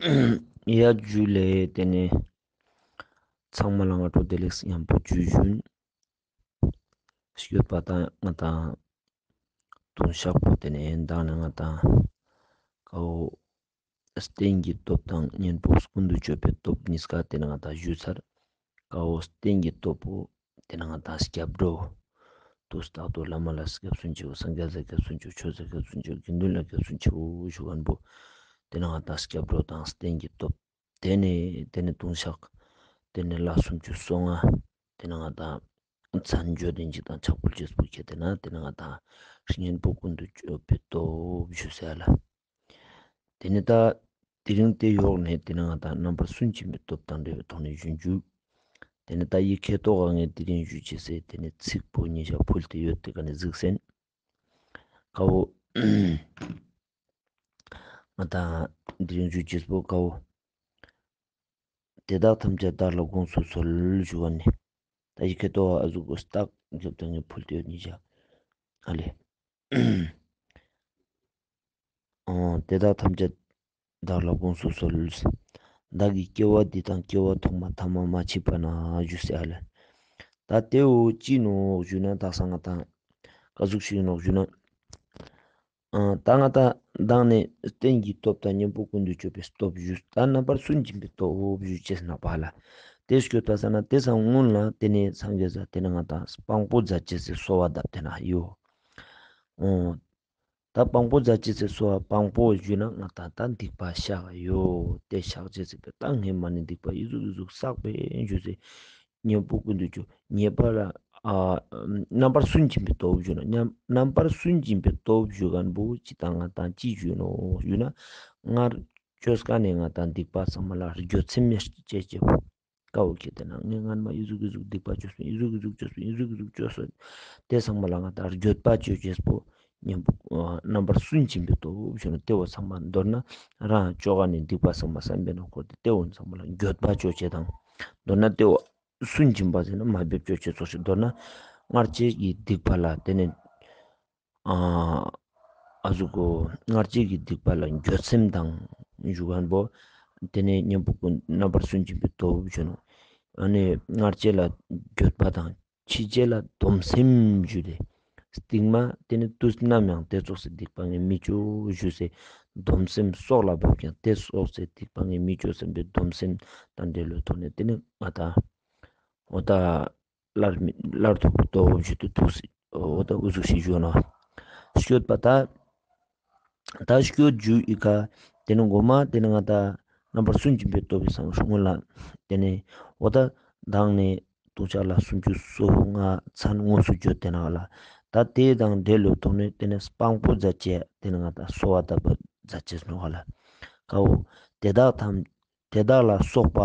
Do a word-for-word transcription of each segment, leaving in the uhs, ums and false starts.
ཡ་ཇུ་ལེ། ཏེ་ནེ་ཚང་མ་ལ་སྔ་དྲོ་བདེ་ལེགས་ཉམ་པོ་ཇུ་ཞུན། སྐྱོད་པ་དང་ང་དང་ལྟུང་བཤགས་པོ་ཏེ་ནེ་མདང་ནེ་ང་དང་ཀ་བོ་རྟེན་གྱི་སྟོབས་དང་གཉེན་པོ་ཀུན་ཏུ་སྤྱོད་པའི་སྟོབས་གཉིས་ཀ་ཏེ་ནེ་ང་དང་ཞུས་ཚར། ཀ་བོ་རྟེན་གྱི་སྟོབས་པོ་ཏེ་ནེ་ང་དང་སྐྱབས་འགྲོ། དུས་རྟག་ཏུ་བླ་མ་ལ་སྐྱབས་སུ་མཆིའོ། སངས་རྒྱས་ལ་སྐྱབས་སུ་མཆིའོ། ཆོས་ལ་སྐྱབས་སུ་མཆིའོ། དགེ་འདུན་ལ་སྐྱབས་སུ་མཆིའོ་ཞུ་མཁན་པོ་ཏེ་ནེ་ང་དང་སྐྱབས་འགྲོ་དང་རྟེན་གྱི་སྟོབས། ཏེ་ནེ་ཏེ་ནེ་ལྟུང་བཤགས། ཏེ་ནེ་ལྷ་སུམ་ཅུ་སོ་ལྔ། ཏེ་ནེ་ང་དང་མཚན་བརྗོད་དེ་ཅིག་དང་ཕྱག་ཕུལ་ཅེས་པོ་ཁྱེར་ཏེ་ན་ཏེ་ནེ་ང་དང་གཉེན་པོ་ཀུན་ཏུ་སྤྱོད་པའི་སྟོབས་ཞུས་ཟེར་ལ། ཏེ་ནེ་ད་དེ་རིང་ཏེ་ཡོག་ནེ་ཏེ་ནེ་ང་དང་རྣམ་པར་སུན་འབྱིན་པའི་སྟོབས་དང་འབྲེལ་བའི་ཐོག་ནེ་ཞུན་ཞུ། ཏེ་ནེ་ད་ཡི་གེ་ཐོག་ངས་དེ་རིང་ཞུ་ཅེས་སི་ཏེ་ནེ་ཚིག་པོ་ཉིས་ཞག་ཕུལ་ཏེ་ཡོད། ཏེ་ཀ་ནེ་གཟིགས་སེན། ཀ་བོ་ང་དང་དེ་རིང་ཞུ་ཅེས་པོ་ཀ་བོ། དེ་དག་ཐམས་ཅད་བདག་ལ་དགོངས་སུ་གསོལ་ཞུ་བ་ནེ། ད་ཡི་གེ་ཐོག་ཨ་ཟུག་གོ་སྟག་རྒྱབ་དང་ངས་ཕུལ་ཏེ་ཡོད་ཉིས་ཞག་ཨ་ལེ། ཨོ། དེ་དག་ཐམས་ཅད་བདག་ལ་དགོངས་སུ་གསོལ། བདག་གིས་སྐྱེ་བ་འདི་དང་སྐྱེ་བ་ཐོག་མ་ཐ་མ་མ་མཆིས་པ་ན་ཞུས་ཟེར་ཨ་ལེ། ད་ཏེ་བོ་ཅི་ནོག་ཞུ་ན་དག་ས་ང་དང་ཀ་ཟུག་ཞིག་ནོག་ཞུ་ན། ཨ་ད་ང་དང་མདང་ནེ་རྟེན་གྱི་སྟོབས་དང་གཉེན་པོ་ཀུན་ཏུ་སྤྱོད་པའི་སྟོབས་ཞུས། ད་རྣམ་པར་སུན་འབྱིན་པའི་སྟོབས་ཞུ་ཅེས་ནོག་པ་ལ། ཏེ་སྐྱོད་པ་ས་ན་ཏེ་སང་སྔོན་ལ་ཏེ་ནེ་སངས་རྒྱས་ས་ཏེ་ནེ་ང་དང་སྤང་པོ་མཛད་ཅེས་སི་གསོལ་བ་བཏབ་ཏེ་ན་ཡོད། ཨོ། ད་སྤང་པོ་མཛད་ཅེས་སི་གསོལ་བ་སྤང་པོ་ཞུ་ན་ང་དང་ད་སྡིག་པ་བཤགས་ཡོད། ཏེ་བཤགས་ཅེས་སི་ད་ངས་མ་ནེ་སྡིག་པ་ཨི་ཟུག་ཨི་ཟུག་བསགས་པའི་ཞུ་ཟེར། གཉེན་པོ་ཀུན་ཏུ་སྤྱོད་ཉེས་པ་ལ་ཨ་རྣམ་པར་སུན་འབྱིན་པའི་སྟོབས་ཞུ་ན་ཉམ་རྣམ་པར་སུན་འབྱིན་པའི་སྟོབས་ཞུ་མཁན་པོ་ཅི་དང་ང་དང་ཅི་ཞུ་ནོག་ཞུ་ན། སྔར་ཆོས་ཀ་ནེ་ང་དང་སྡིག་པ་ཚང་མ་ལ་འགྱོད་སེམས་མེད་ཅེས་ཅེས་པོ་ཀ་བོ་ཁྱེར་ཏེ་ན་ངས་སྔན་མ་ཨི་ཟུག་ཨི་ཟུག་སྡིག་པ་ཅོས་སོང་། ཨི་ཟུག་ཨི་ཟུག་ཅོས་སོང་། ཨི་ཟུག་ཨི་ཟུག་ཅོས་སོང་། ཏེ་ཚང་མ་ལ་ང་དང་འགྱོད་པ་ཅོ་ཅེས་པོ་ཉམ་པོ་ཨ་རྣམ་པར་སུན་འབྱིན་པའི་སྟོབས་ཞུ་ན་ཏེ་བོ་ཚང་མ་མདོར་ན་རང་ཅོ་ག་ནེ་སྡིག་པ་ཚང་མ་བསམ་པའི་ནང་འཁོར་ཏེ་ཏེ་བོ་ཚང་མ་ལ་འགྱོད་པ་ཅོ་ཅེས་དང་མདོར་ན་ཏེ་བོ་སུན་འབྱིན་པ་ཟེར་ན་དམའ་འབེབས་ཅོ་ཅེས་ཙོགས་ཤིག་མདོར་ན་སྔར་ཆད་ཀྱི་སྡིག་པ་ལ་ཏེ་ནེ་ཨ་ཨ་ཟུག་གོ་སྔར་ཆད་ཀྱི་སྡིག་པ་ལ་འགྱོད་སེམས་དང་ཞུ་མཁན་པོ་ཏེ་ནེ་ཉམ་པོ་ཀུན་རྣམ་པར་སུན་འབྱིན་པའི་སྟོབས་ཞུ་ནོག་ཨ་ནེ་སྔར་ཆད་ལ་འགྱོད་པ་དང་ཕྱི་ཆད་ལ་སྡོམ་སེམས་ཞུ་སྟེ་སྟིང་མ་ཏེ་ནེ་དུས་ནམ་ཡང་ཏེ་ཙོགས་སི་སྡིག་པ་ངས་མི་ཅོ་ཞུ་སྟེ་སྡོམ་སེམས་སྲོག་ལ་བབ་ཀྱང་ཏེ་ཙོགས་སི་སྡིག་པ་ངས་མི་ཅོ་བསམ་པའི་སྡོམ་སེམས་དང་འབྲེལ་ལོ་ཐོག་ནེ་ཏེ་ནེ་ང་དང་འོ་ད། སླར་མི་སླར་ཐོབ་པའི་སྟོབས་ཞུ་དུ་ཐུགས་སྲིད་འོ་ད་འུ་ཟུག་ཤིག་ཞུ་ན། སྐྱོད་པ་ད། ད་སྐྱོད་ཞུ་ཡི་ཀ་ཏེ་ནེ་གོ་མ་ཏེ་ནེ་ང་དང་རྣམ་པར་སུན་འབྱིན་པའི་སྟོབས་ཀྱི་སང་སྔོན་ལ་ཏེ་ནེ་འོ་ད་མདང་ནེ་ལྟུང་བཤགས་ལ་སུམ་ཅུ་སོ་ལྔ་མཚན་དངོས་སུ་བརྗོད་དེ་ན་ལ་ད་ཏེ་དང་འབྲེལ་ལོ་ཐོག་ནེ་ཏེ་ནེ་སྤང་པོ་མཛད་ཅེས་ཏེ་ནེ་ང་དང་གསོལ་བ་བཏབ་པ་མཛད་ཅེས་ནོག་ལ། ཀ་བོ་དེ་དག་ཐམས་དེ་དག་ལ་སོགས་པ་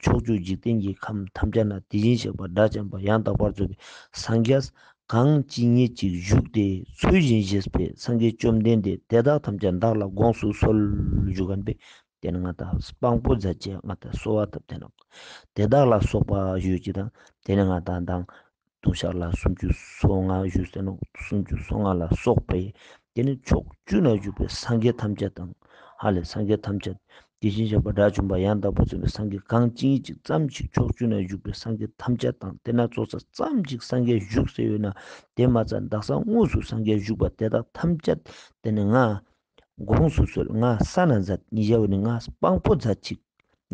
ཕྱོགས་བཅུའི་འཇིག་རྟེན་གྱི་ཁམས་ཐམས་ཅད་ན་དེ་བཞིན་གཤེགས་པ་དགྲ་བཅོམ་པ་ཡང་དག་པར་རྫོགས་པའི་སངས་རྒྱས་གང་ཇི་སྙེད་ཅིག་བཞུགས་ཏེ་ཚུལ་བཞིན་གཤེགས་པའི་སངས་རྒྱས་བཅོམ་ལྡན་འདས་དེ་དག་ཐམས་ཅད་བདག་ལ་དགོངས་སུ་གསོལ་ཞུ་མཁན་པོ་ཏེ་ནེ་ང་དང་སྤང་པོ་མཛད་ཅེས་ང་དང་གསོལ་བ་བཏབ་ཏེ་ནོག་དེ་དག་ལ་སོགས་པ་ཞུ་ཅེས་དང་ཏེ་ནེ་ང་དང་དང་ལྟུང་བཤགས་ལ་སུམ་ཅུ་སོ་ལྔ་ཞུས་ཏེ་ནོག་སུམ་ཅུ་སོ་ལྔ་ལ་སོགས་པའི་ཏེ་ནེ་ཕྱོགས་བཅུ་ན་བཞུགས་པའི་སངས་རྒྱས་ཐམས་ཅད་དང་ཧ་ལས་སངས་རྒྱས་ཐམས་ཅད་དེ་བཞིན་གཤེགས་པ་དགྲ་བཅོམ་པ་ཡང་དག་པར་རྫོགས་པའི་སངས་རྒྱས་གང་ཇི་སྙེད་ཅིག་ཙམ་ཞིག་ཕྱོགས་བཅུ་ན་བཞུགས་པའི་སངས་རྒྱས་ཐམས་ཅད་དང་ཏེ་ན་ཙོགས་ཙམ་ཞིག་སངས་རྒྱས་བཞུགས་སེ་ཡོད་ན་ཏེ་མ་ཚད་དག་ས་དངོས་སུ་སངས་རྒྱས་བཞུགས་པ་དེ་དག་ཐམས་ཅད་ཏེ་ནེ་ང་དགོངས་སུ་གསོལ། ང་གསན་ན་མཛད། ཉེ་ཞའོ་ནི་ང་སྤང་པོ་མཛད་ཅིག་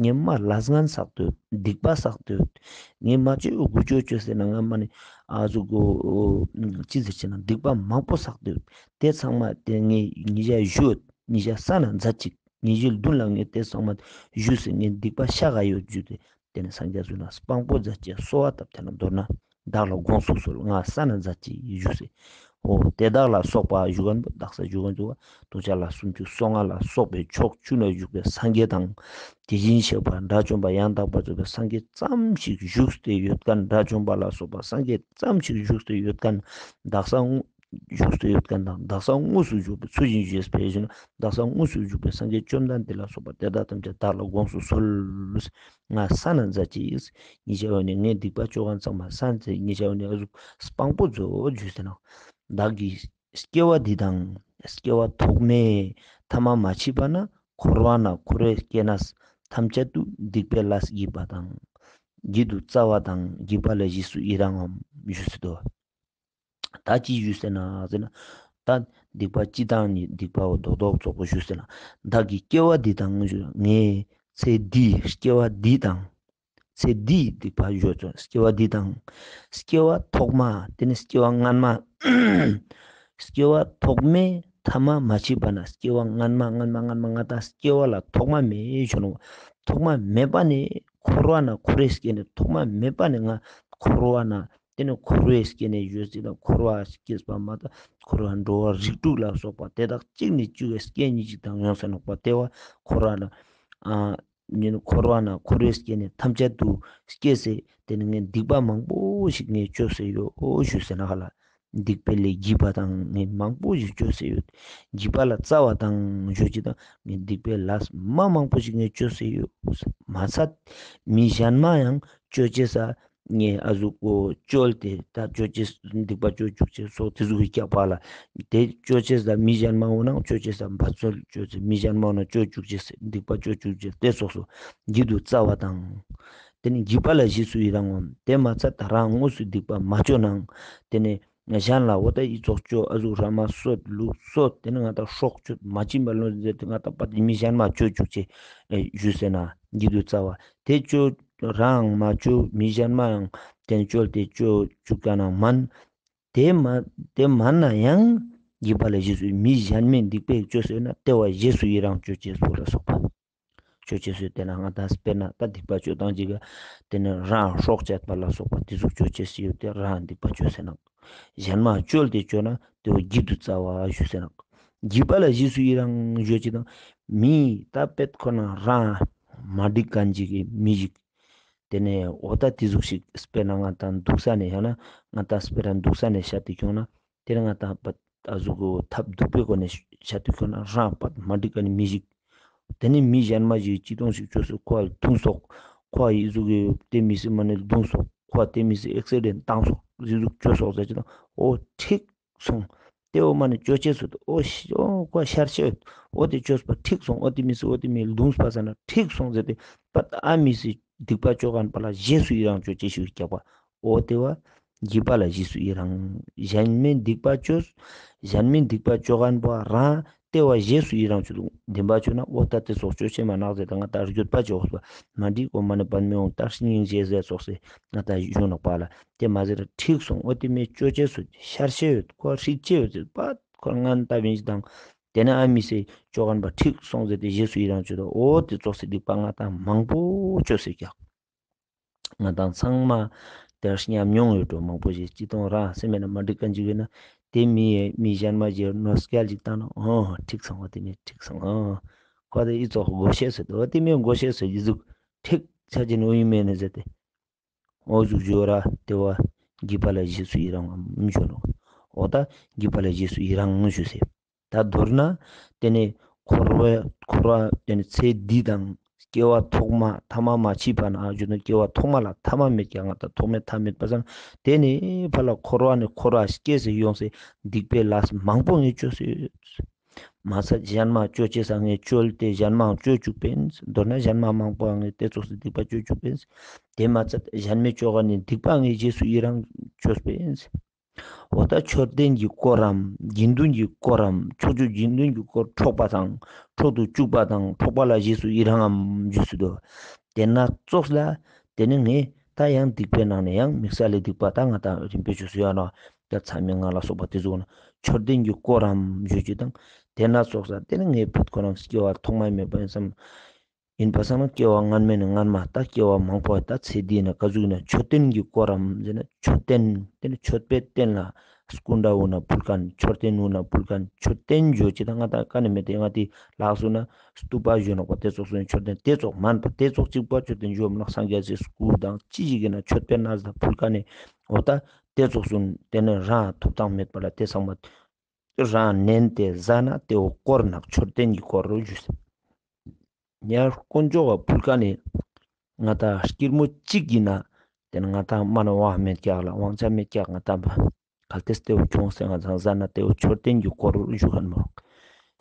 ངས་མ་ལས་ངན་བསགས་ཏེ་ཡོད། སྡིག་པ་བསགས་ཏེ་ཡོད། ངས་མ་ཅོ་དགུ་ཅོ་ཅོས་ཟེར་ན་ང་མ་ནི་ཨ་ཟུག་གོ་ཅི་ཟེར་ཅེ་ན་སྡིག་པ་མང་པོ་བསགས་ཏེ་ཡོད། ཏེ་ཚང་མ་ཏེ་ངས་ཉེ་ཞའི་ཞུ་ཡོད། ཉེ་ཞ་གསན་ན་མཛད་ཅིག་ཉེ་ཞའི་མདུན་ལ་ངས་ཏེ་ཚང་མ་ཞུས་ཟེར་ངས་སྡིག་པ་བཤགས་ག་ཡོད་ཞུས་ཏེ་ཏེ་ནེ་སངས་རྒྱས་ཟུག་ན་སྤང་པོ་མཛད་ཅེས་གསོལ་བ་བཏབ་ཏེ་ན་མདོར་ན། བདག་ལ་དགོངས་སུ་གསོལ། ང་གསན་ན་མཛད་ཅིག་ཞུས་ཟེར། འོ་དེ་དག་ལ་སོགས་པ་ཞུ་མཁན་པོ་དག་ས་ཞུ་མཁན་པོ་ལྟུང་བཤགས་ལ་སུམ་ཅུ་སོ་ལྔ་ལ་སོགས་པའི་ཕྱོགས་བཅུ་ན་བཞུགས་པའི་སངས་རྒྱས་དང་། དེ་བཞིན་གཤེགས་པ་དགྲ་བཅོམ་པ་ཡང་དག་པར་རྫོགས་པའི་སངས་རྒྱས་ཙམ་ཞིག་བཞུགས་ཏེ་ཡོད་མཁན་དགྲ་བཅོམ་པ་ལ་སོགས་པ་སངས་རྒྱས་ཙམ་ཞིག་བཞུགས་ཏེ་ཡོད་མཁན་དག་ས་དངོས་བཞུགས་ཏེ་ཡོད་མཁན་དང་དག་ས་དངོས་སུ་བཞུགས་པའི་ཚུལ་བཞིན་བཞེས་པའི་བཞིན་དག་ས་དངོས་སུ་བཞུགས་པའི་སངས་རྒྱས་བཅོམ་ལྡན་འདས་ལ་སོགས་པ་དེ་དག་ཐམས་ཅད་བདག་ལ་དགོངས་སུ་གསོལ། ང་གསན་ན་མཛད་ཅིག་ཉེ་ཞའོ་ནི་ངས་སྡིག་པ་ཅོ་མཁན་ཚང་མ་གསན་ཟེར། ཉེ་ཞའོ་ནི་ཨ་ཟུག་སྤང་པོ་མཛོད་ཞུས་ཟེར་ན། བདག་གིས་སྐྱེ་བ་འདི་དང་སྐྱེ་བ་ཐོག་མའི་ཐ་མ་མ་མཆིས་པ་ན་ འཁོར་བ་ན་འཁོར་བའི་སྐྱེ་གནས་ཐམས་ཅད་དུ་སྡིག་པའི་ལས་བགྱིས་པ་དང་། བགྱིད་དུ་སྩལ་བ་དང་། བགྱིས་པ་ལ་རྗེས་སུ་ཡི་རང་ངམ་ཞུས་སེ་དོ། ད་ཅི་ཞུས་སེ་ན་ཟེར་ན། ད་སྡིག་པ་སྤྱི་དང་ནི་སྡིག་པའོ་རྡོག་རྡོག་ཙོགས་པོ་ཞུས་སེ་ན། བདག་གི་སྐྱེ་བ་འདི་དང་ཞུ། ངའི་ཚེ་འདིའི་སྐྱེ་བ་འདི་དང་། ཚེ་འདིའི་སྡིག་པ་ཞུ་ཙོགས་སྐྱེ་བ་འདི་དང་། སྐྱེ་བ་ཐོག་མ་དེ་ནི་སྐྱེ་བ་སྔན་མ། སྐྱེ་བ་ཐོག་མའི་ཐ་མ་མ་མཆིས་པ་ན་སྐྱེ་བ་སྔན་མ་སྔན་མ་སྔན་མ་ང་ད་སྐྱེ་བ་ལ་ཐོག་མ་མེད་ཞུ་ནོ། ཐོག་མ་མེད་པ་ནས་འཁོར་བ་ན་འཁོར་བའི་སྐྱེ་ནས་ཐོག་མ་མེད་པ་ནས་ང་འཁོར་བ་ན། དེ་ནི་འཁོར་བའི་སྐྱེ་གནས་ཡོད་ཅིག་དང་འཁོར་བ་སྐྱེས་པ་མ་ད་འཁོར་བ་འགྲོ་བ་རིགས་དྲུག་ལ་སོགས་པ་དེ་དག་གཅིག་ནས་བཅུ་བའི་སྐྱེ་གནས་ཅིག་དང་ཡོང་ས་ནོག་པ། དེ་བ་འཁོར་བ་ན་ཨ་ཉིན་འཁོར་བ་ན་འཁོར་བའི་སྐྱེ་གནས་ཐམས་ཅད་དུ་སྐྱེས་སེ་དེ་ནི་ངས་སྡིག་པ་མང་པོ་ཞིག་ངས་བཅོས་སེ་ཡོད་ཞུས་སེ་ན་ཧ་ལ། སྡིག་པའི་ལས་བགྱིས་པ་དང་ངས་མང་པོ་ཞིག་བཅོས་སེ་ཡོད། བགྱིས་པ་ལ་སྩལ་བ་དང་ཞུ་ཅིག་དང་ངས་སྡིག་པའི་ལས་མ་མང་པོ་ཞིག་ངས་བཅོས་སེ་ཡོད། མ་ཚད་མི་གཞན་མ་ཡང་བཅོ་ཅེས་ས། ངས་ཨ་ཟུག་གོ་བཅོལ་ཏེ་ད་བཅོ་ཅེས་སྡིག་པ་བཅོ་བཅུག་ཅེས་སོགས་དེ་ཟུག་གི་རྒྱག་པ་ལ། དེ་བཅོ་ཅེས་ད་མི་གཞན་མ་འོ་ན་བཅོ་ཅེས་ད་འབད་རྩོལ་བཅོ་ཅེས་མི་གཞན་མ་འོ་ན་བཅོ་བཅུག་ཅེས་སྡིག་པ་བཅོ་བཅུག་ཅེས་དེ་སོགས་སུ་བགྱིད་དུ་སྩལ་བ་དང་། དེ་ནི་བགྱིས་པ་ལ་རྗེས་སུ་ཡི་རང་ངོ་། དེ་མ་ཚད་ད་རང་དངོས་སུ་སྡིག་པ་མ་བཅོ་ནའང་དེ་ནི་གཞན་ལ་འོ་ད་ཨི་ཙོགས་བཅོ་ཨ་ཟུག་ར་མ་གསོད་ལུག་གསོད་དེ་ནི་ང་ད་སྲོག་གཅོད་མ་བྱིན་པ་ལོ་ཟེར་ཏེ་ང་ད་པད་མི་གཞན་མ་བཅོ་བཅུག་ཅེས་ཞུས་སེ་ན་བགྱིད་དུ་སྩལ་བ། དེ་བཅོ་རང་མ་བཅོ་མི་གཞན་མའང་དེ་བཅོལ་ཏེ་བཅོ་བཅུག་ག་ན་མན། དེ་མ་དེ་མན་ན་ཡང་བགྱིས་པ་ལ་རྗེས་སུ་མི་གཞན་མའི་སྡིག་པའི་བཅོས་སེ་ན་དེ་བ་རྗེས་སུ་ཡི་རང་བཅོ་ཅེས་པོ་ལ་སོགས་པ། བཅོ་ཅེས་སུ་དེ་ན་ང་ད་དཔེར་ན་ད་སྡིག་པ་བཅོ་སྟངས་ཅིག་ག་དེ་ནི་རང་སྲོག་བཅད་པ་ལ་སོགས་པ་དེ་ཟུག་བཅོ་ཅེས་སུ་ཡོད་དེ་རང་སྡིག་པ་བཅོས་སེ་ན། གཞན་མ་བཅོལ་ཏེ་བཅོ་ན་དེ་བ་བགྱིད་དུ་སྩལ་བ་ཞུས་སེ་ན། བགྱིས་པ་ལ་རྗེས་སུ་ཡི་རང་ཞུ་ཅིག་དང་མི་ད་དཔེ་ཁོ་ན་རང་མ་འགྲིག་མཁན་ཅིག་གི་མི་ཞིག་དེ་ནས་འོ་ད་དེ་ཟུག་ཞིག་དཔེར་ན་ང་ད་འདུག་ས་ནས་ཡང་ན་ང་ད་དཔེར་ན་འདུག་ས་ནས་བཤད་དེ་ཁྱོང་ན་དེ་ནས་ང་ད་པ་ད་ཟུག་གི་ཐབས་སྡུག་པའི་སྒོ་ནས་བཤད་དེ་ཁྱོང་ན་རང་པ་མ་འགྲིག་ག་ནི་མི་ཞིག་དེ་ནས་མི་གཞན་མ་ཞིག་ཅི་གཏོང་ཞིག་བཅོས་སེ་ཁོ་ལ་རྡུང་སོག་ཁོ་ཡི་ཟུག་གི་དེ་མི་སྲིད་མ་ནས་རྡུང་སོག་ཁོ་དེ་མི་སྲིད་ཨེག་སི་ཌེན་བཏང་སོག་ཟི་ཟུག་བཅོས་སོག་ཟེར་ཅིག་དང་འོ་ཁྲིག་སོང་། དེ་འོ་མ་ནི་བཅོ་ཅེས་སུ་འོ་ཤི་འོ་ཁོ་ཤར་ཤེས་འོ་དེ་བཅོས་པ་ཁྲིག་སོང་། འོ་དེ་མི་སྲིད་འོ་དེ་མི་རྡུང་པ་ས་ན་ཁྲིག་སོང་ཟེར་ཏེ་པ་ཨ་མི་སྲིད་སྡིག་པ་བཅོ་མཁན་པ་ལ་རྗེས་སུ་ཡི་རང་བཅོ་ཅེས་ཞུ་རྒྱག་པ། འོ་དེ་བ་བགྱིས་པ་ལ་རྗེས་སུ་ཡི་རང་། གཞན་མའི་སྡིག་པ་བཅོས། གཞན་མའི་སྡིག་པ་བཅོ་མཁན་པ་རང་དེ་བ་རྗེས་སུ་ཡི་རང་བཅོ་འདུག་བདེན་པ་བཅོ་ན་འོ་ད་དེ་སོགས་བཅོ་ཅེས་མ་ནག་ཟེར་ད་ང་ད་རྒྱུད་པ་བཅོ་འོ་མ་འགྲིག་འོ་མ་ནི་བན་མི་འོང་ད་སྙིང་རྗེ་ཟེར་སོགས་སེ་ང་ད་གཞུང་ནག་པ་ལ། དེ་མ་ཟེར་ཁྲིག་སོང་། འོ་དེ་མི་བཅོ་ཅེས་སུ་ཤར་ཤེས་ཡོད་ཁོ་ཧྲིག་ཅེས་ཡོད་ཟེར་པ་ཁོ་ངན་ལྟ་བིན་ཞིག་དང་། དེ་ནས་ཨ་མི་སེ་བཅོ་མཁན་པ་ཁྲིག་སོང་ཟེར་ཏེ་རྗེས་སུ་ཡི་རང་བཅོ་དོ། འོ་དེ་ཙོགས་སེ་སྡིག་པ་ང་ད་མང་པོ་བཅོས་སེ་ཀྱག་ང་ད་ཚང་མ་དེར་ཉམས་མྱོང་ཡོད་འགྲོ་མང་པོ་ཞིག་ཅི་གཏོང་རང་སེམས་མེད་ན་མ་འགྲིག་ག་འཇིག་ཡོད་ན་དེ་མི་ཡི་མི་གཞན་མ་ཞིག་ནོར་སྐལ་ཅིག་བཏང་ན་འོ་ཁྲིག་སོང་། འོ་དེ་མི་ཁྲིག་སོང་། འོ་ཁོ་དེ་ཨི་ཙོགས་མགོ་ཤེས་སེ་འོ་དེ་མི་མགོ་ཤེས་སེ་ཡི་ཟུག་ཁྲིག་ཆ་ཅི་ནོ་ཡི་མེད་ནི་ཟེར་ཏེ། འོ་ཟུག་ཞུ་ར་དེ་བ་བགྱིས་པ་ལ་རྗེས་སུ་ཡི་རང་ངམ་ཞུ་ནོ། འོ་ད་བགྱིས་པ་ལ་རྗེས་སུ་ཡི་རང་ཞུ་སེ། ད་མདོར་ན་དེ་ནས་འཁོར་བ་འཁོར་བ་དེ་ནས་ཚེ་འདི་དང་སྐྱེ་བ་ཐོག་མ་ཐ་མ་མ་མཆིས་པ་ན་ཞུ་ན་སྐྱེ་བ་ཐོག་མ་ལ་ཐ་མ་མེད་ཀྱང་ང་ད་ཐོག་མེད་ཐ་མེད་པ་སང་དེ་ནས་ཕར་ལ་འཁོར་བ་ནས་འཁོར་བ་སྐྱེས་སེ་ཡོང་སེ་སྡིག་པའི་ལས་མང་པོ་ངས་བཅོས་སེ་ཡོད། མ་ཚད་གཞན་མ་བཅོ་ཅེས་ས་ངས་བཅོལ་ཏེ་གཞན་མའང་བཅོ་བཅུག་པིན། མདོར་ན་གཞན་མ་མང་པོའང་ངས་དེ་ཙོགས་སེ་སྡིག་པ་བཅོ་བཅུག་པིན། དེ་མ་ཚད་གཞན་མའི་བཅོ་ག་ནས་སྡིག་པ་ངས་རྗེས་སུ་ཡི་རང་བཅོས་པིན། འོ་ད་མཆོད་རྟེན་གྱི་དཀོར་རམ་དགེ་འདུན་གྱི་དཀོར་རམ་ཕྱོགས་བཅུའི་དགེ་འདུན་གྱི་དཀོར་འཕྲོག་པ་དང་འཕྲོག་ཏུ་བཅུག་པ་དང་འཕྲོག་པ་ལ་རྗེས་སུ་ཡི་རང་ངམ་ཞུས་སུ་དོ། དེ་ན་ཙོགས་ལ་དེ་ནི་ངས་ད་ཡང་སྡིག་པའི་ནང་ནས་ཡང་དམིགས་བསལ་ལས་སྡིག་པ་ད་ང་ད་རིམ་པས་ཆོས་སུ་ཡོད་ནོ། ད་མཚམས་མེད་ལྔ་ལ་སོགས་པ་དེ་ཟུག་ན་མཆོད་རྟེན་གྱི་དཀོར་རམ་ཞུ་རྒྱུ་དང་། དེ་ན་ཙོགས་ལ་དེ་ནི་ངས་ཕུད་ཁོ་རང་སྐྱེ་བ་ཐོག་མ་མེད་པ་ཡིན་སམ། ཡིན་པ་སང་ན་སྐྱེ་བ་སྔན་མ་ནས་སྔན་མ་ད་སྐྱེ་བ་མང་པོ་ད་ཚེ་འདི་ན་ག་ཟུག་ན་མཆོད་རྟེན་གྱི་དཀོར་རམ་ཟེར་ན་མཆོད་རྟེན་དེ་ནི་མཆོད་པའི་རྟེན་ལ་སྐུ་འདྲ་བོ་ན་ཕུལ་མཁན་མཆོད་རྟེན་བོ་ན་ཕུལ་མཁན་མཆོད་རྟེན་ཞུ་རྒྱུ་ད་ང་ད་ཀ་ནས་མེད་དེ་ང་དེ་ལགས་སོ་ན་སྟུག་པ་ཞུ་ནོག་པ། དེ་ཙོགས་སུ་མཆོད་རྟེན་དེ་ཙོགས་མན་པ་དེ་ཙོགས་གཅིག་པ་མཆོད་རྟེན་ཞུ་མ་ནོག་སངས་རྒྱས་སི་སྐུ་དང་ཅི་ཞིག་ཡིན་ན་མཆོད་པའི་གནས་ལ་ཕུལ་མཁན་ནི་འོ་ད་དེ་ཙོགས་སུ་དེ་ནི་རང་ཐོབ་ཐང་མེད་པ་ལ་དེ་ཚང་མ་རང་ནན་ཏེ་ཟ་ན་དེ་བོ་དཀོར་ནག་མཆོད་རྟེན་གྱི་དཀོར་རུ་ཞུས། ཉར་དཀོན་མཆོག་ག་ཕུལ་མཁན་ནི་ང་ད་སྐྱིར་མོ་གཅིག་ཡིན་ན་དེ་ནི་ང་ད་མ་ན་དབང་མེད་ཀྱག་ལ་དབང་ཆ་མེད་ཀྱག་ང་ད་གལ་ཏེ་དེ་བོ་ཁྱོངས་སེ་ང་ཚང་ཟ་ན་དེ་བོ་མཆོད་རྟེན་གྱི་དཀོར་རུ་ཞུ་མཁན་མོ་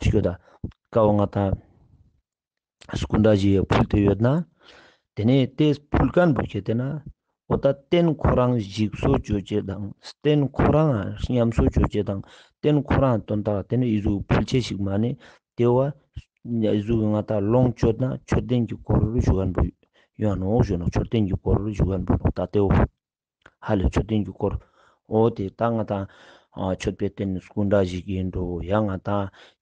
ཞུ་ད་ཀ་བོ་ང་ད་ སྐུ་འདྲ་ཞིག་ཡ་ཕུལ་ཏེ་ཡོད་ན། ཏེ་ནེ་ཏེ་ཕུལ་ཁན་བོ་ཁྱེར་ཏེ་ན། འོ་ད་རྟེན་ཁོ་རང་ཞིག་གསོ་ཅོ་ཅེས་དང་རྟེན་ཁོ་རང་ཉམས་གསོ་ཅོ་ཅེས་དང་རྟེན་ཁོ་རང་དོན་དག་ཏེ་ནེ་འི་ཟུག་ཕུལ་ཅེས་ཤིག་མ་ནེ་ཏེ་བོ་འི་ཟུག་ང་ད་ལོངས་སྤྱོད་ན་མཆོད་རྟེན་གྱི་དཀོར་ཞུ་ཁན་བོ་ཡོང་ནོག་ཞུ་ནོག་མཆོད་རྟེན་གྱི་དཀོར་ཞུ་ཁན་བོ་ནོག་ད་ཏེ་བོ། ཧ་ལེ་མཆོད་རྟེན་གྱི་དཀོར། འོ་ཏེ་ད་ང་ད་མཆོད་པའི་རྟེན་སྐུ་འདྲ་ཞིག་ཨིན་འགྲོ་ཡ་ང་ད་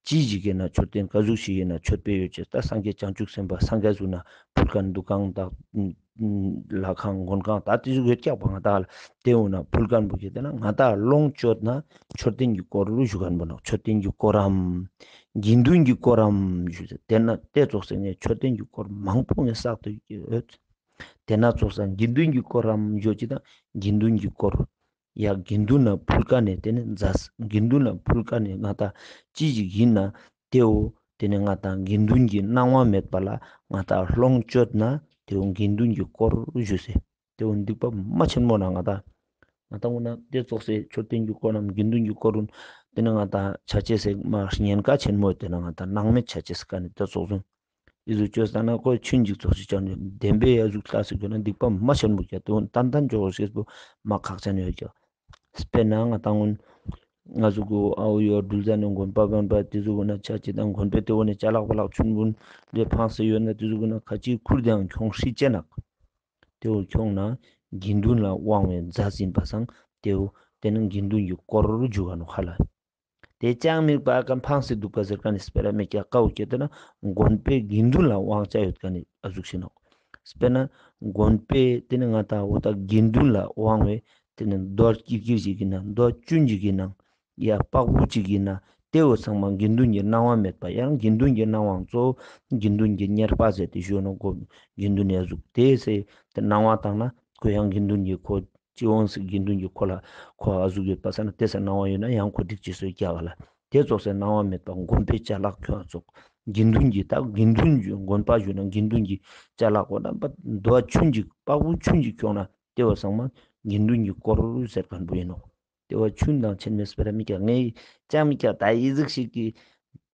ཅི་ཞིག་ཨིན་ན་མཆོད་རྟེན་ག་ཟུག་ཞིག་ཨིན་ན་མཆོད་པའི་ཡོ་བྱད་ད་སངས་རྒྱས་བྱང་ཆུབ་སེམས་དཔའ་སངས་རྒྱས་ཟུག་ན་ཕུལ་ཁན་འདུ་ཁང་དང་ལྷ་ཁང་མགོན་ཁང་ད་ཏེ་ཟུག་ཡོད་ཀྱག་པ་ང་ད་ལ་ཏེ་འོ་ན་ཕུལ་ཁན་བོ་ཁྱེར་ཏེ་ན་ང་ད་ལོངས་སྤྱོད་ན་མཆོད་རྟེན་གྱི་དཀོར་ཞུ་ཁན་བོ་ནོག་མཆོད་རྟེན་གྱི་དཀོར་རམ། དགེ་འདུན་གྱི་དཀོར་རམ་ཞུ་ཟེར་ཏེ་ན་ཏེ་ཙོགས་སེ་ངས་མཆོད་རྟེན་གྱི་དཀོར་མང་པོ་ངས་བསགས་ཏེ་ཡོད། ཏེ་ན་ཙོགས་སེ་དགེ་འདུན་གྱི་དཀོར་རམ་ཞུ་ཅེས་དང་དགེ་འདུན་གྱི་དཀོར། ཡ་དགེ་འདུན་ལ་ཕུལ་ཁན་ནི་ཏེ་ནེ་མཛའ་དགེ་འདུན་ལ་ཕུལ་ཁན་ནི་ང་ད་ཅི་ཞིག་ཨིན་ན་ཏེ་བོ་ཏེ་ནེ་ང་ད་དགེ་འདུན་གྱི་སྣང་བ་མེད་པ་ལ་ང་ད་ལོངས་སྤྱོད་ན་ཏེ་བོ་དགེ་འདུན་གྱི་དཀོར་ཞུ་ཟེར། ཏེ་བོ་སྡིག་པ་མ་ཆེན་མོ་ན་ང་ད། ང་ད་འོ་ན་ཏེ་ཙོགས་སེ་མཆོད་རྟེན་གྱི་དཀོར་རམ་དགེ་འདུན་གྱི་དཀོར་རུ་ཏེ་ནེ་ང་ད་ཆ་ཅེས་སེ་མ་ཉེན་ཁ་ཆེན་མོ་ཏེ་ནེ་ང་ད་སྣང་མེད་ཆ་ཅེས་སེ་ཀ་ནེ་ཏེ་ཙོགས་སེ། འི་ཟུག་ཅོས་ཙ་ན་ཁོ་ཆུན་ཅིག་ཙོགས་ཤིག་ཅང་ནེ་བདེན་པའི་ཡ་ཟུག་ལྟ་སེ་གྱུར་ན་སྡིག་པ་མ་ཆེན་མོ་ཀྱང་ཏེ་བོ་ཏན་ཏན་ཅོ་ཤེས་པོ་མ་ཁག་ཅན་ཡོད་ཀྱག་དཔེར་ན་ང་ད་སྔོན་ང་ཟུག་གུ་ཨ་བོ་ཡོ་འབྲུ་ཟ་ནེ་དགོན་པ་དགོན་པ་ཏེ་ཟུག་གུ་ན་ཆ་ཅེས་དང་དགོན་པའི་ཏེ་བོ་ནེ་ཅ་ལག་པ་ལག་ཆུན་བུན་ལེ་ཕངས་སེ་ཡོད་ན་ཏེ་ཟུག་གུ་ན་ཁ་ཅིག་ཁུར་ཏེའང་ཁྱོང་ཤེས་ཅེ་ནོག་ཏེ་བོ་ཁྱོང་ན་དགེ་འདུན་ལ་དབང་བའི་མཛའ་ཟིན་པ་སང་ཏེ་བོ་ཏེ་ནེ་དགེ་འདུན་གྱི་དཀོར་རུ་འཇུག་ག་ནོག་ཧ་ལ། ཏེ་ཅང་མེད་པ་ཀ་ཕངས་སེ་དུག་པ་ཟེར་ཁན་ནི་སྤེ་ར་མེད་ཀྱག་ཀ་བོ་ཁྱེར་ཏེ་ན་དགོན་པའི་དགེ་འདུན་ལ་དབང་ཆ་ཡོད་ཁན་ནི་ཨ་ཟུག་ཤིག་ནོག་དཔེར་ན་དགོན་པའི་ཏེ་ནེ་ང་ད་འོ་ད་དགེ་འདུན་ལ་དབང་བའི་ཏེ་ནེ་རྡོ་ཀིར་ཀིར་ཞིག་ཨིན་ན་རྡོ་ཆུན་ཞིག་ཨིན་ན་ཡ་པག་བུ་ཅིག་ཨིན་ན་ཏེ་བོ་ཚང་མ་དགེ་འདུན་གྱི་སྣང་བ་མེད་པ་ཡང་དགེ་འདུན་གྱི་སྣང་བའང་གཙོ་བོ་དགེ་འདུན་གྱི་གཉེར་པ་ཟེར་ཏེ་ཞུ་ནོག་གོ། དགེ་འདུན་ཡ་ཟུག་ཏེ་སེ་ཏེ་སྣང་བ་བཏང་ན་ཁོ་ཡང་དགེ་འདུན་གྱི་ཁོ་ཅི་འོང་སེ་དགེ་འདུན་གྱི་ཁོ་ལ་ཁོ་ཨ་ཟུག་ཡོད་པ་ས་ན་ཏེ་སེ་སྣང་བ་ཡོད་ན་ཡང་ཁོ་སྡིག་ཅེས་སོ་ཀྱག་ལ། ཏེ་ཙོགས་སེ་སྣང་བ་མེད་པ་དགོན་པའི་ཅ་ལག་ཁྱོང་ཙོགས་དགེ་འདུན་གྱི་ད་དགེ་འདུན་གྱི་དགོན་པ་ཞུ་ན་དགེ་འདུན་གྱི་ཅ་ལག་གོ་ན་པ་རྡོ་ཆུན་ཅིག་པག་བུ་ཆུན་ཅིག་ཁྱོང་ན་ཏེ་བོ་ཚང་མ་དགེ་འདུན་གྱི་དཀོར་ཟེར་ཁན་བོ་ཨིན་ནོག་ཏེ་བོ་ཆུན་དང་ཆེན་མེད་སྤེ་ར་མི་ཀྱག་ངས་ཅང་མི་ཀྱག་ད་ཨི་ཟིག་ཞིག་གི་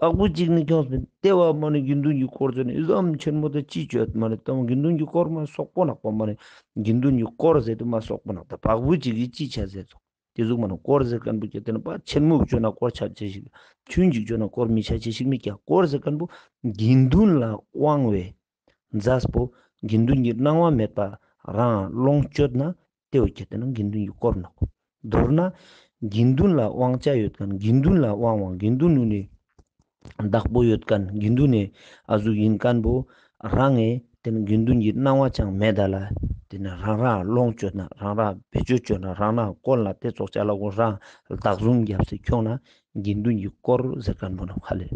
པག་བུ་ཅིག་ནི་ཁྱོངས་པིན། ཏེ་བོ་མ་ནི་དགེ་འདུན་གྱི་དཀོར་ཟེར་ནི་ཨི་ཙམ་ཆེན་མོ་ཏེ་ཅི་ཅོད་མ་ནི་ཏང་དགེ་འདུན་གྱི་དཀོར་མ་སོག་པོ་ནག་པོ་མ་ནི་དགེ་འདུན་གྱི་དཀོར་ཟེར་ཏེ་མ་སོག་པོ་ནག་ད་པག་བུ་ཅིག་གི་ཅི་ཆ་ཟེར་ཙོག་ཏེ་ཟུག་མ་ནི་དཀོར་ཟེར་ཁན་བོ་ཁྱེར་ཏེ་ན་པ་ཆེན་མོ་ཅོ་ན་དཀོར་ཆ་ཅེས་ཤིག་ཆུན་ཅིག་ཅོ་ན་དཀོར་མི་ཆ་ཅེས་ཤིག་མི་ཀྱག་དཀོར་ཟེར་ཁན་བོ་དགེ་འདུན་ལ་དབང་བའི་མཛའ་པོ་དགེ་འདུན་གྱི་སྣང་བ་མེད་པ་རང་ལོངས་སྤྱོད་ན་ཏེ་བོ་ཁྱེར་ཏེ་ན་དགེ་འདུན་གྱི་དཀོར་ནོག་མདོར་ན་དགེ་འདུན་ལ་དབང་ཆ་ཡོད་ཁན་དགེ་འདུན་ལ་དབང་བ་དགེ་འདུན་ནི་བདག་པོ་ཡོད་ཁན་དགེ་འདུན་ནི་ཨ་ཟུག་ཨིན་ཁན་བོ་རང་ངི་ཏེ་ནེ་དགེ་འདུན་གྱི་སྣང་བ་ཅང་མེད་ད་ལ་ཏེ་ནེ་རང་རང་ལོངས་སྤྱོད་ན་རང་རང་བེད་སྤྱོད་ཅོ་ན་རང་རང་བཀོལ་ན་ཏེ་ཙོགས་ཅ་ལག་གོ་རང་བདག་བཟུང་རྒྱབ་སེ་ཁྱོང་ན་དགེ་འདུན་གྱི་དཀོར་ཟེར་ཁན་བོ་ནོག་ཧ་ལེ།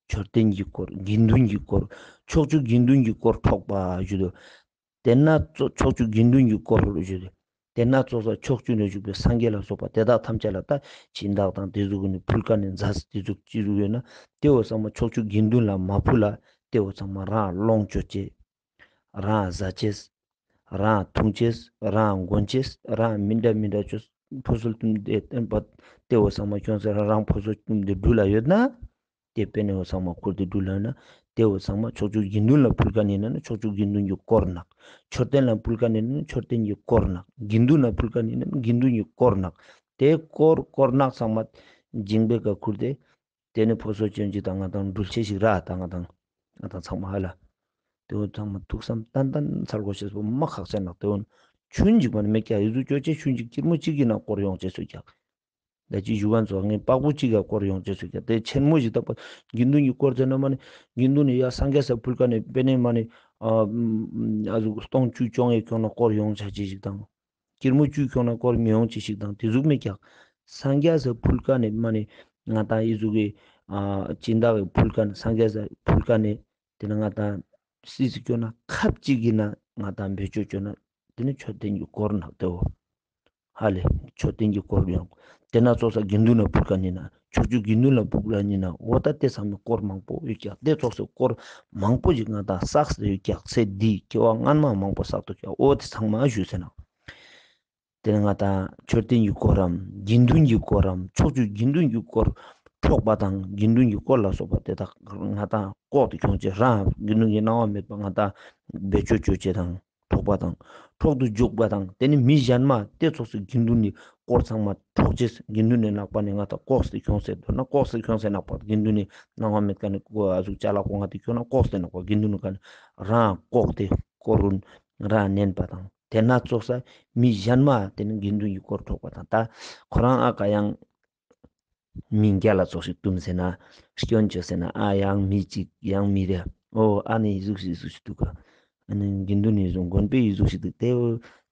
མཆོད་རྟེན་གྱི་དཀོར་དགེ་འདུན་གྱི་དཀོར་ཕྱོགས་བཅུ་དགེ་འདུན་གྱི་དཀོར་འཕྲོག་པ་ཞུ་དོ། ཏེ་ན་ཕྱོགས་བཅུ་དགེ་འདུན་གྱི་དཀོར་ཞུ་དོ། ཏེ་ན་ཕྱོགས་བཅུ་ནེ་བཞུགས་པའི་སངས་རྒྱས་ལ་སོགས་པ་དེ་དག་ཐམས་ཅད་ལ་ད་སྦྱིན་བདག་དང་ཏེ་ཟུག་གུན་ནི་ཕུལ་ཁན་ནི་མཛའ་ཏེ་ཟུག་ཅི་ཟུག་ཡོད་ན་ཏེ་བོ་ཚང་མ་ཕྱོགས་བཅུ་དགེ་འདུན་ལ་མ་ཕུལ་ལ་ཏེ་བོ་ཚང་མ་རང་ལོངས་སྤྱོད་ཅེས། རང་ཟ་ཅེས། རང་འཐུང་ཅེས། རང་གོན་ཅེས། རང་མི་འདྲ་མི་འདྲ་ཅོས། ཕོ་སོལ་ཏུམ་ཏེ་སྟན་པ་ཏེ་བོ་ཚང་མ་ཁྱོངས་ཏེ་རང་ཕོ་སོལ་ཏུམ་ཏེ་འབྲུ་ལ་ཡོད་ན། ཏེ་པེ་ནེ་བོ་ཚང་མ་ཁུར་ཏེ་འབྲུ་ལ་ཡོད་ན། ཏེ་བོ་ཚང་མ་ཕྱོགས་བཅུ་དགེ་འདུན་ལ་ཕུལ་ཁན་ཨིན་ན་ཕྱོགས་བཅུ་དགེ་འདུན་གྱི་དཀོར་ནག་མཆོད་རྟེན་ལ་ཕུལ་ཁན་ཨིན་ན་མཆོད་རྟེན་གྱི་དཀོར་ནག་དགེ་འདུན་ལ་ཕུལ་ཁན་ཨིན་ན་དགེ་འདུན་གྱི་དཀོར་ནག་ཏེ་དཀོར་དཀོར་ནག་ཚང་མ་འཇིང་པའི་ཀ་ཁུར་ཏེ། ཏེ་ནེ་ཕོ་སོལ་ཅན་ཅིག་དང་ང་དང་འབྲུ་ཆེ་ཞིག་ར་དང་ང་དང་ང་དང་ཚང་མ་ཧ་ལ། ཏེ་བོ་ཚང་མ་ཐུགས་བསམ་ཏན་ཏན་ཚར་གོས་ཤེས་པོ་མ་ཁག་ཅན་ནག་ཏེ་བོ་ཆུན་ཅིག་མ་ནེ་མེད་ཀྱག་ཡུ་ཟུ་ཅོ་ཅེས་ཆུན་ཅིག་ཀིར་མོ་ཅིག་གི་ནང་དཀོར་ཡོང་ཅེས་སུ་ཀྱག་ད་ཅི་ཞུ་ཁན་ཚོ་ངས་པག་པོ་ཅིག་ག་དཀོར་ཡོང་ཅེས་སུ་ཀྱག་ཏེ་ཆེན་མོ་ཞིག་ད་པ་དགེ་འདུན་གྱི་དཀོར་ཟེར་ན་མ་ནེ་དགེ་འདུན་ནི་ཡ་སངས་རྒྱས་ས་ཕུལ་ཁན་ནི་པེ་ནེ་མ་ནེ་ཨ་ཨ་ཟུག་སྟོང་བཅུ་ཅོང་ཡེ་ཁྱོང་ན་དཀོར་ཡོང་ཆ་ཅེས་ཞིག་དང་། ཀིར་མོ་བཅུ་ཁྱོང་ན་དཀོར་མི་ཡོང་ཅེས་ཞིག་དང་ཏེ་ཟུག་མེད་ཀྱག་སངས་རྒྱས་ས་ཕུལ་ཁན་ནི་མ་ནེ་ང་དང་ཨི་ཟུག་གི་ཨ་སྦྱིན་བདག་གི་ཕུལ་ཁན་སངས་རྒྱས་ས་ཕུལ་ཁན་ནི་ཏེ་ནེ་ང་དང་སི་སི་ཁྱོང་ན་ཁབ་ཅིག་གི་ན་ང་དང་བེད་སྤྱོད་ཅོ་ན་ཏེ་ནེ་མཆོད་རྟེན་གྱི་དཀོར་ནག་ཏེ་བོ། ཧ་ལེ་མཆོད་རྟེན་གྱི་དཀོར་ཡོང་། ཏེ་ན་ཙོགས་ས་དགེ་འདུན་ལ་ཕུལ་ཁན་ཨིན་ན་ཕྱོགས་བཅུ་དགེ་འདུན་ལ་ཕུལ་ཁན་ཨིན་ན་འོ་ད་ཏེ་ཚང་མའི་དཀོར་མང་པོ་ཡོད་ཀྱག་ཏེ་ཙོགས་སི་དཀོར་མང་པོ་ཞིག་ང་དང་བསགས་ཏེ་ཡོད་ཀྱག་ཚེ་འདི་སྐྱེ་བ་སྔན་མ་མང་པོ་བསགས་ཏེ་ཡོད་ཀྱག་འོ་ཏེ་ཚང་མ་ཞུས་ཟེར་ན། ཏེ་ནེ་ང་དང་མཆོད་རྟེན་གྱི་དཀོར་རམ་དགེ་འདུན་གྱི་དཀོར་རམ་ཕྱོགས་བཅུ་དགེ་འདུན་གྱི་དཀོར་ འཕྲོག་པ་དང་དགེ་འདུན་གྱི་དཀོར་ལ་སོགས་པ་དེ་དག་ང་དང་ལྐོག་ཏུ་ཁྱོང་ཅེས་རང་དགེ་འདུན་གྱི་གནང་བ་མེད་པ་ང་དང་བེད་སྤྱོད་ཅོ་ཅེས་དང་འཕྲོག་པ་དང་འཕྲོག་ཏུ་འཇུག་པ་དང་དེ་ནི་མི་གཞན་མ་དེ་ཚོགས་སུ་དགེ་འདུན་གྱི་དཀོར་ཚང་མ་འཕྲོག་ཅེས་དགེ་འདུན་ནི་ནག་པ་ནི་ང་དང་ལྐོག་སུ་ཁྱོང་ཟེར་དོ་ན་ལྐོག་སུ་ཁྱོང་ཟེར་ནག་པ་དགེ་འདུན་ནི་གནང་བ་མེད་ཀ་ནི་ཨ་ཟུག་ཅ་ལག་གོ་ང་དེ་ཁྱོང་ན་ལྐོག་སུ་ནག་པ་དགེ་འདུན་ནི་ཀ་ནི་རང་ལྐོག་སྟེ་དཀོར་རུ་རང་ནན་པ་དང་དེ་ན་ཚོགས་ས་མི་གཞན་མ་དེ་ནི་དགེ་འདུན་གྱི་དཀོར་འཕྲོག་པ་དང་ད་ཁོ་རང་ཨ་ཀ་ཡང་མི་རྒྱལ་ལ་ཙོགས་ཤིག་བཏུམ་ཟེར་ན་སྐྱོན་བཅོས་ཟེར་ན་ཨ་ཡང་མི་གཅིག་ཡང་མི་རེ་ཨོ་ཨ་ནི་ཡི་ཟུག་ཤིག་ཟུག་ཤིག་འདུག་ག་ཨ་ནི་དགེ་འདུན་ནི་ཟུག་དགོན་པའི་ཡི་ཟུག་ཤིག་འདུག་དེ་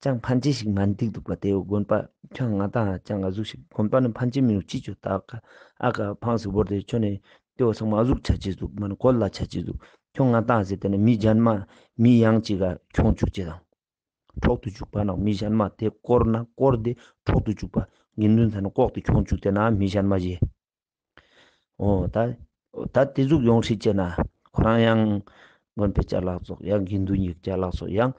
ཅང་ཕན་ཆེ་ཞིག་མ་འདུག་འདུག་པ་དེ་དགོན་པ་ཁྱོད་ང་དང་ཅང་ཨ་ཟུག་ཤིག་དགོན་པ་ནི་ཕན་ཆེ་མི་འདུག་ཅི་ཅོ་ད་ཨ་ཀ་ཨ་ཀ་ཕངས་སུ་བོར་ཏེ་ཁྱོད་ནི་དེ་བ་ཚང་མ་ཨ་ཟུག་ཆ་ཅེས་འདུག་མ་ནི་གོལ་ལ་ཆ་ཅེས་འདུག་ཁྱོད་ང་དང་ཟེར་དེ་ནི་མི་གཞན་མ་མི་ཡང་ཅིག་ག་ཁྱོང་བཅུག་ཅེས་དང་། འཕྲོག་ཏུ་འཇུག་པ་ན་མི་གཞན་མ་དེ་དཀོར་ན་དཀོར་དེ་འཕྲོག་ཏུ་འཇུག་པ། དགེ་འདུན་ཚང་ན་ལྐོག་ཏུ་ཁྱོང་བཅུག་དེ་ན་མི་གཞན་མ་ཞེས། འོ་ད་ད་དེ་ཟུག་ཡོང་སྲིད་ཅེ་ན་ཁོ་རང་ཡང་དགོན་པའི་ཅ་ལག་ཙོགས་ཡང་དགེ་འདུན་ཡིག་ཅ་ལག་ཙོགས་ཡང་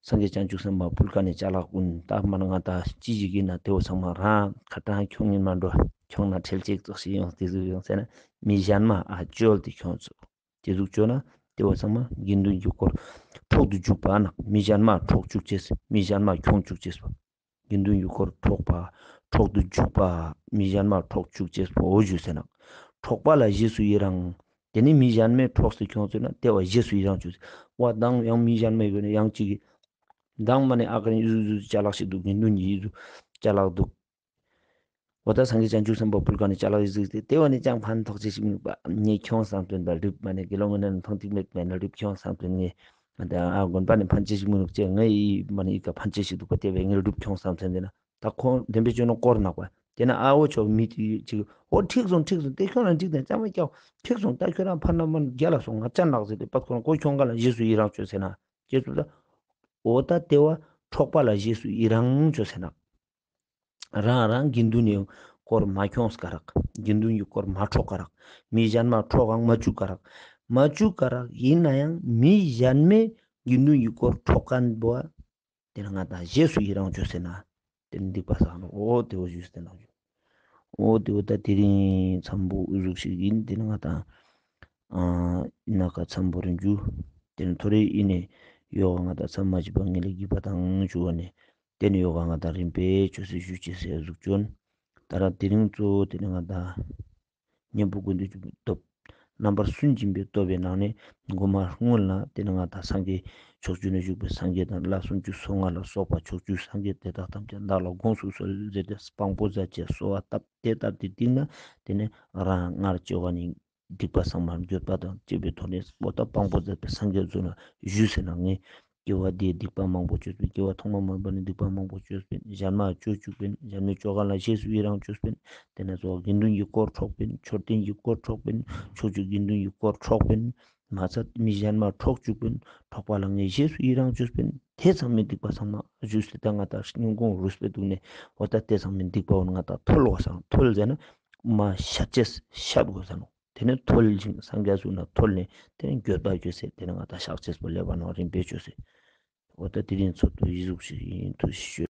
སངས་རྒྱས་བྱང་ཆུབ་སེམས་དཔའ་ཕུལ་ཁན་ནི་ཅ་ལག་ཀུན་ད་མ་ན་ང་ད་ཅི་ཞིག་ཡིན་ན་དེ་བོ་ཚང་མ་རང་ཁ་གྲངས་ཁྱོང་ཡིན་མ་འགྲོ་ཁྱོང་ན་ཁྲེལ་ཅིག་ཙོགས་ཤིག་ཡོང་དེ་ཟུག་ཡོང་ཟེར་ན་མི་གཞན་མ་ཨ་བཅོལ་ཏེ་ཁྱོང་ཚུགས། དེ་ཟུག་བཅོས་ན་དེ་བ་ཚང་མ་དགེ་འདུན་གྱི་དཀོར་འཕྲོག་ཏུ་འཇུག་པ་ན་མི་གཞན་མ་འཕྲོག་བཅུག་ཅེས་མི་གཞན་མ་ཁྱོང་བཅུག་ཅེས་པོ། དགེ་འདུན་གྱི་དཀོར་འཕྲོག་པ་འཕྲོག་ཏུ་འཇུག་པ་མི་གཞན་མ་འཕྲོག་བཅུག་ཅེས་པོ་འོ་ཞུ་ཟེར་ན། འཕྲོག་པ་ལ་རྗེས་སུ་ཡི་རང་། དེ་ནི་མི་གཞན་མས་འཕྲོག་སྟེ་ཁྱོང་ཚུགས་ན་དེ་བ་རྗེས་སུ་ཡི་རང་བཅུག་ཅེས་བ་དང་ཡང་མི་གཞན་མ་ཡོད་ན་ཡང་ཅིག་གི་དང་མ་ནི་ཨ་ཀ་ནི་ཡུ་ཟུ་ཅ་ལག་ཞིག་འདུག་དགེ་འདུན་གྱི་ཡུ་ཟུ་ཅ་ལག་འདུག་འོ་ད་སངས་རྒྱས་བྱང་ཆུབ་སེམས་དཔའ་ཕུལ་ཁན་ནི་ཅ་ལག་ཡི་ཟིག་སྟེ་དེ་བ་ནི་ཅང་ཕན་ཐོགས་ཅེས་ཤིག་མི་འདུག་པ། ངས་ཁྱོང་བསམ་དོན་དང་སྒྲུབ་མ་ནི་དགེ་སློང་ངོ་ནས་མཐོང་ཐིག་མེད་མེད་ན་སྒྲུབ་ཁྱོང་བསམ་དོན་ངས་ད་ཨ་དགོན་པ་ནི་ཕན་ཆེ་ཞིག་མི་འདུག་ཅེས་ངས་ཡི་མ་ནི་ཡི་ག་ཕན་ཆེ་ཞིག་འདུག་པ་དེ་བས་ངས་སྒྲུབ་ཁྱོང་བསམ་དོན་དེ་ན་ད་ཁོང་དེན་པའི་ཅོ་ནོ་དཀོར་ནག་པ་དེ་ན་ཨ་བོ་ཅོ་མི་ཅིག་འོ་ཁྲིག་སོང་ཁྲིག་སོང་དེ་ཁྱོད་རང་འགྲིག་དང་ཅང་མ་སྐྱོ་ཁྲིག་སོང་ད་ཁྱོད་རང་ཕར་ན་མ་རྒྱ་ལ་སོང་ང་ཅ་ནག་ཟེར་ཏེ་པད་ཁོ་རང་ཁོ་ཁྱོང་ག་ལ་རྗེས་སུ་ཡི་རང་བཅོས་ཟེར་ན་ཅེས་སུ་ད་འོ་ད་དེ་བ་འཕྲོག་པ་ལ་རྗེས་སུ་ཡི་རང་བཅོས་ཟེར་ན། རང་རང་དགེ་འདུན་ནི་དཀོར་མ་ཁྱོངས་ཀ་རག། དགེ་འདུན་གྱི་དཀོར་མ་འཕྲོག་ཀ་རག། མི་གཞན་མ་འཕྲོག་གང་མ་བཅུག་ཀ་རག། མ་བཅུག་ཀ་རག་ཡིན་ན་ཡང་མི་གཞན་མས་དགེ་འདུན་གྱི་དཀོར་འཕྲོག་མཁན་པོ་དེ་ན་ང་དང་རྗེས་སུ་ཡི་རང་བཅོས་ཟེར་ན་དེ་ནི་སྡིག་པ་བསགས་ནོག། འོ་དེ་བོ་ཞུས་ཏེ་ནོག། འོ་དེ་བོ་ད་དེ་རིང་འཚམས་པོ་འུ་ཟུག་ཞིག་ཡིན། དེ་ནི་ང་དང་ཨ་ཨིན་ན་ཀ་འཚམས་པོ་རིང་རྒྱུ། དེ་ནི་ཐོ་རེ་ཨིན་ནས་ཡོ་ག་ང་དང་མཚམས་མ་བཅད་པ་ངེས་ལེགས་བགྱིས་པ་དང་ཞུ་བ་ནས། དེ་ནི་ཡོ་ག་ང་དང་རིམ་པས་ཅོས་སེ་ཞུ་ཅེས་སེ་ཟུག་ཅོ་ཨིན། ད་ར་དེ་རིང་གཙོ་བོ་དེ་ནི་ང་དང་གཉེན་པོ་ཀུན་འདུས་ཀྱི་སྟོབས། རྣམ་པར་སུན་འབྱིན་པའི་སྟོབས་པའི་ནང་ནས་མགོ་མ་སྔོན་ལ་དེ་ནི་ང་དང་སངས་རྒྱས་ཕྱོགས་བཅུ་ན་བཞུགས་པའི་སངས་རྒྱས་དང་ལྷ་སུམ་ཅུ་སོ་ལྔ་ལ་སོགས་པ་ཕྱོགས་བཅུའི་སངས་རྒྱས་དེ་དག་ཐམས་ཅད་བདག་ལ་དགོངས་སུ་གསོལ་ཟེར་ཏེ་དཔང་པོ་མཛད་ཅེས་གསོལ་བ་བཏབ། དེ་ལྟར་དེ་སྟིང་ན་དེ་ནི་རང་སྔར་བཅོ་ལྔ་ནི་སྡིག་པ་ཚང་མ་འགྱོད་པ་དང་བཅས་པའི་ཐོག་ནས་འོ་ད་དཔང་པོ་མཛད་པའི་སངས་རྒྱས་ཚོ་ལ་ཞུས་ཟེར་ན་ངས་སྐྱེ་བ་འདིའི་སྡིག་པ་མང་པོ་བཅོས་པས། སྐྱེ་བ་ཐོག་མ་མ་པ་ནས་སྡིག་པ་མང་པོ་བཅོས་པས། གཞན་མ་བཅོ་བཅུག་པས། གཞན་མའི་བཅོ་ག་ལ་རྗེས་སུ་ཡི་རང་བཅོས་པས། དེ་ནས་གཙོ་བོ་དགེ་འདུན་གྱི་དཀོར་འཕྲོག་པས། མཆོད་རྟེན་གྱི་དཀོར་འཕྲོག་པས། ཕྱོགས་བཅུའི་དགེ་འདུན་གྱི་དཀོར་འཕྲོག་པས། མ་ཚད་མི་གཞན་མ་འཕྲོག་བཅུག་པས། འཕྲོག་པ་ལ་ངས་རྗེས་སུ་ཡི་རང་བཅོས་པས། དེ་ཚང་མའི་སྡིག་པ་ཚང་མ་ཞུས་ཏེ་ད་ང་དང་སྙིང་ཁོང་རུས་པའི་གཏིང་ནས་འོ་ད་དེ་ཚང་མའི་སྡིག་པ་འོ་ན་ང་དང་ཐོལ་བ་སང་ཐོལ་ཟེར་ན་མ་བཤད་ཅེས་བཤད་དགོས་ཟེར་ནོག། དེ་ནས་ཐོལ་ཞིང་སངས་རྒྱས་ཚོ་ན་ཐོལ་ནས་དེ་ནས་འགྱོད་པ་བཅོས་སེ་དེ་ནས་ང་དང་བཤགས་ཅེས་པོ་ལེབ་བ་ནོག། རིམ་པས་བཅོས་སེ་འོ་ད་དེ་རིང་ཚོགས་འདུ་ཡི་ཟུག་ཞིག་ཡིན། ཐུགས་རྗེ་ཆེ།